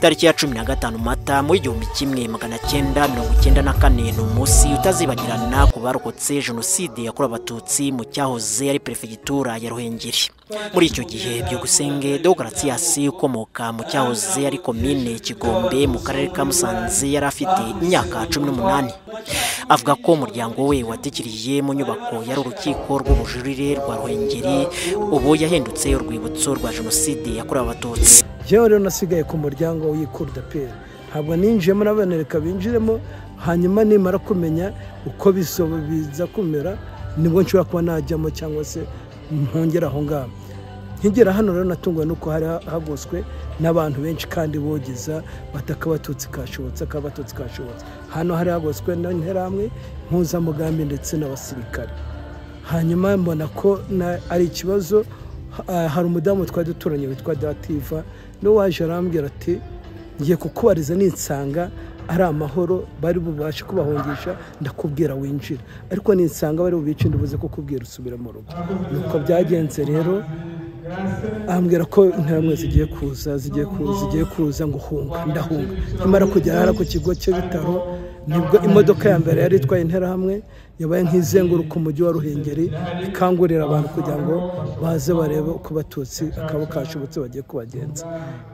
Tariki ya 15 Mata mu 1994 ni umunsi utazibagirana ku barokotse Jenoside yakorewe Abatutsi mu cyahoze ari Perefegitura ya Ruhengeri. Muri icyo gihe Byukusenge Deogratias ukomoka mu cyahoze ari komine Kigombe mu karere ka Musanze yari afite imyaka 18. Avuga ko umuryango we watikiriye mu nyubako yari urukiko rw'ubujurire rwa Ruhengeri, ubu yahindutse urwibutso rwa Jenoside yakorewe Abatutsi. Jewe rero nasigaye ku muryango w'iyi cour d'appel, ntabwo ninjiyemo n'abanereka binjiremo, hanyuma nimara kumenya uko biza kumera nibwo nshobora kuba najyamo cyangwa se mpongera aho ngaho. Nkigera hano rero natunguwe nuko hari hagoswe n'abantu benshi kandi bogeza bataka Abatutsi kashobotse, akabatutsi kashobotse. Hano hari hagoswe n'interahamwe mpuzamugambi ndetse n'abasirikare. Hanyuma mbona ko ari ikibazo. Hari umudamu twari duturanye witwa Dativa, n'uwaje arambwira ati ngiye kukubariza ninsanga ari amahoro bari bubashe kubahungisha ndakubwira winjira, ariko ninsanga bari bubice ndibuze kukubwira usubira mu rugo. Nuko byagenze rero, ambwira ko interahamwe zigiye kuza zigiye kuza zigiye kuza ngo hunga, ndahunga. Nyamara kugera hara ku kigo cy'ibitaro nibwo imodoka ya mbere yari itwaye interahamwe yabaye nk'izenguruka umujyi wa Ruhengeri ikangurira abantu kugira ngo baze barebe uko Abatutsi akabo kashobotse bagiye kubagenza.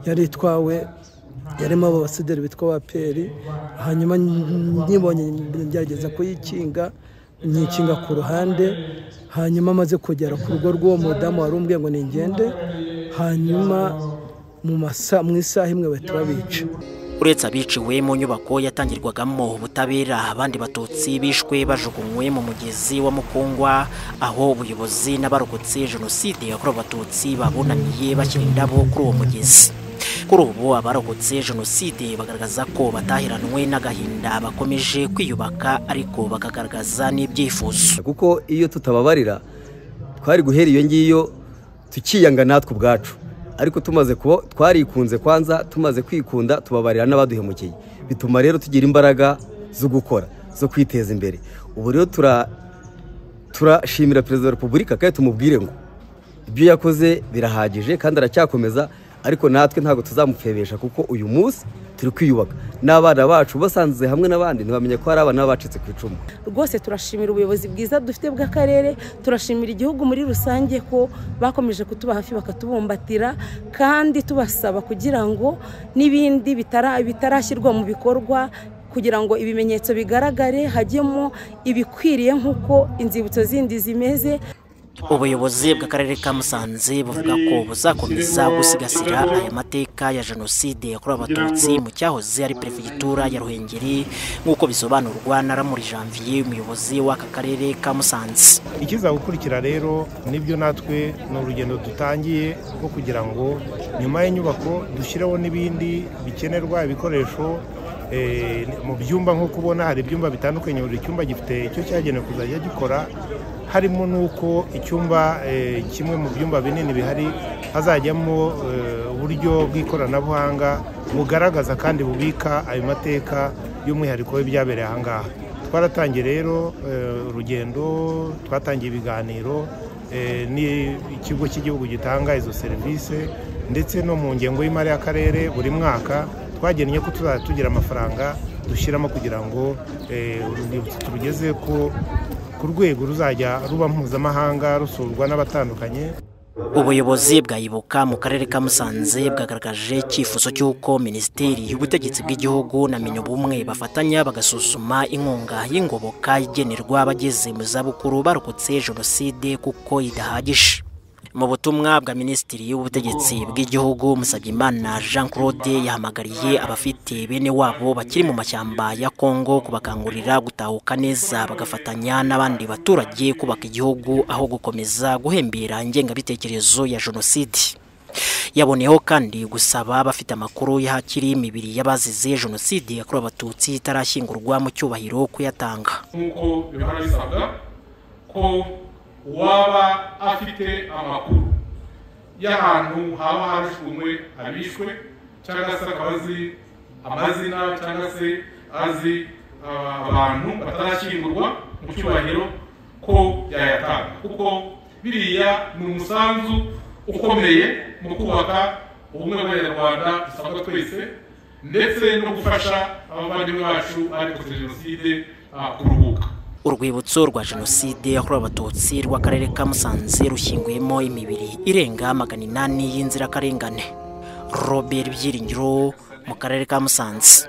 Yari itwawe yarimo abo basideri bitwa ba Peri, hanyuma nyibonye ngerageza kuyikinga, nyikinga ku ruhande, hanyuma amaze kugera ku rugo rw'uwo mudamu wari umbwiye ngo ningende, hanyuma mu isaha imwe bahita babica. Uretse abiciwe mu nyubako yatangirwagamo ubutabera, abandi Batutsi bishwe bajugunywe mu mugezi wa Mukungwa, aho ubuyobozi n'abarokotse Jenoside yakorewe Abatutsi babunamiye bashyira indabo kuri uwo mugezi. Kuri ubu abarokotse Jenoside bagaragaza ko bataheranwe n'agahinda, bakomeje kwiyubaka ariko bakagaragaza n'ibyifuzo. Kuko iyo tutababarira twari guhera iyo ngiyo tukiyanga natwe ubwacu, ariko tumaze kuba twarikunze kwanza, tumaze kwikunda tubabarira n'abaduhemukiye, bituma rero tugira imbaraga zo gukora, zo kwiteza imbere. Ubu rero turashimira Perezida wa Repubulika kandi tumubwire ngo ibyo yakoze birahagije kandi aracyakomeza, ariko natwe ntabwo tuzamupfebesha kuko uyu munsi turi kwiyubaka n'abana bacu basanze hamwe n'abandi ntibamenye ko hari abana bacitse ku icumu. Rwose turashimira ubuyobozi bwiza dufite bw'akarere, turashimira igihugu muri rusange ko bakomeje kutuba hafi bakatubumbatira, kandi tubasaba kugira ngo n'ibindi bitarashyirwa mu bikorwa kugira ngo ibimenyetso bigaragare, hajyemo ibikwiriye nk'uko inzibutso zindi zimeze. Ubuyobozi bw'akarere ka Musanze buvuga ko buzakomeza gusigasira aya mateka ya Jenoside yakorewe Abatutsi mu cyahoze ari Perefegitura ya Ruhengeri, nk'uko bisobanurwa na Ramuri Janvier, umuyobozi w'aka karere ka Musanze. Ikiza gukurikira rero nibyo natwe ni urugendo dutangiye rwo kugira ngo nyuma y'inyubako dushyireho n'ibindi bikenerwa, ibikoresho mu byumba. Nk'uko ubona hari ibyumba bitandukanye, buri cyumba gifite icyo cyagenewe kuzajya gikora, harimo n'uko icyumba kimwe mu byumba binini bihari hazajyamo uburyo bw'ikoranabuhanga bugaragaza kandi bubika ayo mateka y'umwihariko w'ibyabereye aha ngaha. Twaratangiye rero urugendo, twatangiye ibiganiro n'ikigo cy'igihugu gitanga izo serivisi, ndetse no mu ngengo y'imari y'akarere buri mwaka twagennye ko tuzajya tugira amafaranga dushyiramo kugira ngo urwibutso turugeze ku rwego ruzajya ruba mpuzamahanga rusurwa n'abatandukanye. Ubuyobozi bwa Ibuka mu karere ka Musanze bwagaragaje icyifuzo cy'uko Minisiteri y'Ubutegetsi bw'Igihugu na Minubumwe bafatanya bagasuzuma inkunga y'ingoboka igenerwa abageze mu zabukuru barokotse Jenoside kuko idahagije. Mu butumwa bwa Minisitiri w'Ubutegetsi bw'Igihugu Musabyimana Jean Claude yahamagariye abafite bene wabo bakiri mu mashyamba ya Kongo kubakangurira gutahuka neza bagafatanya n'abandi baturage kubaka igihugu aho gukomeza guhembera ingengabitekerezo ya Jenoside. Yaboneyeho kandi gusaba abafite amakuru y'ahakiri imibiri y'abazize Jenoside yakorewe Abatutsi itarashyingurwa mu cyubahiro kuyatanga. Nk'uko bihora bisabwa ko uwaba afite amakuru y'ahantu haba hajugunywe abishwe, cyangwa se akaba azi amazina cyangwa se azi abantu batarashyingurwa mu cyubahiro ko yayatanga, kuko biriya ni umusanzu ukomeye mu kubaka ubumwe bw'Abanyarwanda dusabwa twese. ndetse no gufasha abavandimwe bacu barokotse jenoside kuruhuka. Urwibutso rwa Jenoside yakorewe Abatutsi rw'Akarere ka Musanze rushyinguyemo imibiri irenga 800 y'inzirakarengane. Robert Byiringiro mu Karere ka Musanze.